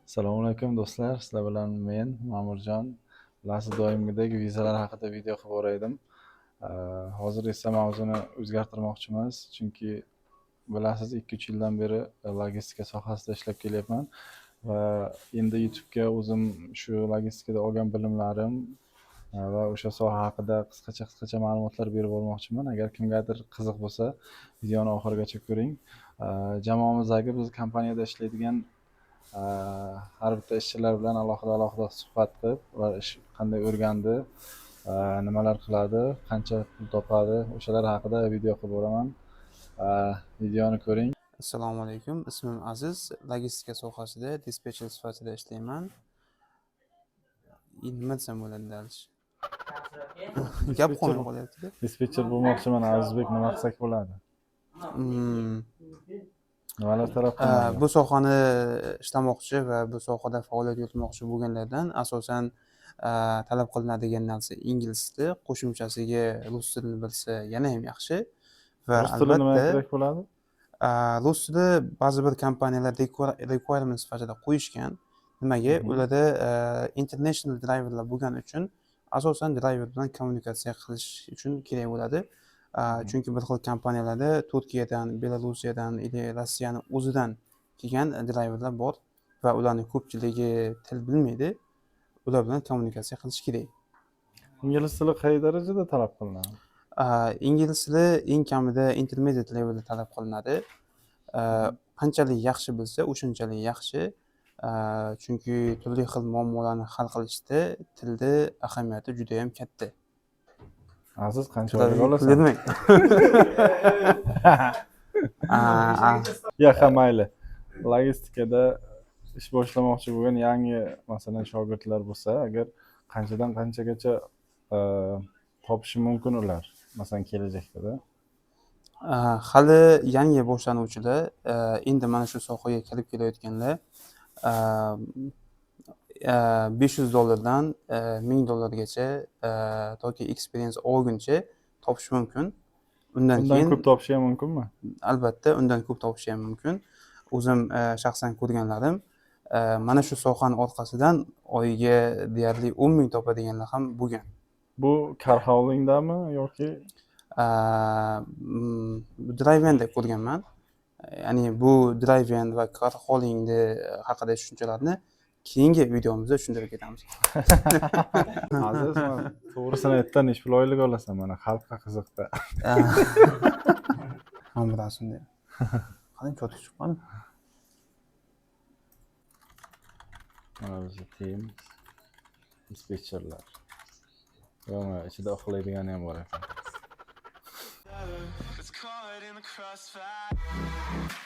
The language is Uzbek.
Assalomu alaykum do'stlar, sizlar bilan men Ma'murjon. Bilasiz, doimgidek vizalar haqida video qilib boraydim. Hozir esa mavzuni o'zgartirmoqchimiz, chunki bilasiz 2-3 yildan beri logistika sohasida ishlab kelyapman va endi YouTube'ga o'zim shu logistikada olgan bilimlarim va o'sha soha haqida qisqacha ma'lumotlar berib bormoqchiman. Agar kimgadir qiziq bo'lsa, videoni oxirigacha ko'ring. Jamoamizdagi biz kompaniyada ishlaydigan har bitta ishchilar bilan alohida suhbat qilib, ular ish qanday o'rgandi, nimalar qiladi, qancha pul topadi, o'shalar haqida video qilib boraman. Videoni ko'ring. Assalomu alaykum, ismim Aziz, logistika sohasida dispetcher sifatida ishlayman. Nima desam bo'ladi dalish? Gap qolmay qolyapti-da. Dispetcher bo'lmoqchiman, Azizbek, nima qilsak bo'ladi? Nimalar talab qilinadi? Bu sohani ishlamoqchi va bu sohada faoliyat yuritmoqchi bo'lganlardan asosan talab qilinadigan narsa ingliz tili, qo'shimchasiga rus tilini bilsa yana ham yaxshi. Va rus tili nimaga albatta kerak bo'ladi? Rus tili ba'zi bir kompaniyalar requirement sifatida qo'yishgan. Nimaga? Ularda international driverlar bo'lgani uchun asosan driver bilan kommunikatsiya qilish uchun kerak bo'ladi. Chunki bir xil kompaniyalarda Turkiyadan, Belorussiyadan или Rossiyani o'zidan kelgan driverlar bor va ularning ko'pchiligi til bilmaydi. Ular bilan kommunikatsiya qilish kerak. Ingliz tili qay darajada talab qilinadi? Ingliz tili eng kamida intermediate levelda talab qilinadi. Qanchalik yaxshi bilsa, o'shunchalik yaxshi. Chunki turli xil muammolarni hal qilishda tilni ahamiyati juda ham katta. Aziz, qancha oylik olasan? Bilmang. Ya, ha, mayli. Logistikada ish boshlamoqchi bo'lgan yangi, masalan, shogirdlar bo'lsa, agar qanchadan qanchagacha topishi mumkin ular, masalan, kelajakda? Hali yangi boshlanuvchilar, endi mana shu sohaga kirib kelayotganlar $500dan $1000gacha toki experience olguncha topish mumkin. Undan Undan keyin ko'p topishi ham mumkinmi? Albatta, undan ko'p topishi ham mumkin. O'zim shaxsan ko'rganlarim, mana shu sohani orqasidan oyiga deyarli 10 ming topadiganlar ham bo'lgan. Bu car haulingdami yoki? Dry van'da ko'rganman. Ya'ni bu dry van va car haulingni haqida tushunchalarni keyingi videomizda tushuntirib ketamiz. Aziz, man to'g'risini aytdan, necha pul oylik olasan? Mana xalqqa qiziqda. Mana bu rasmda. Qani cho'tik chiqqan. Mana bizni team dispetcherlar. Yo'q, ichida uxlaydigani ham bor ekan. It's caught in the crossfire.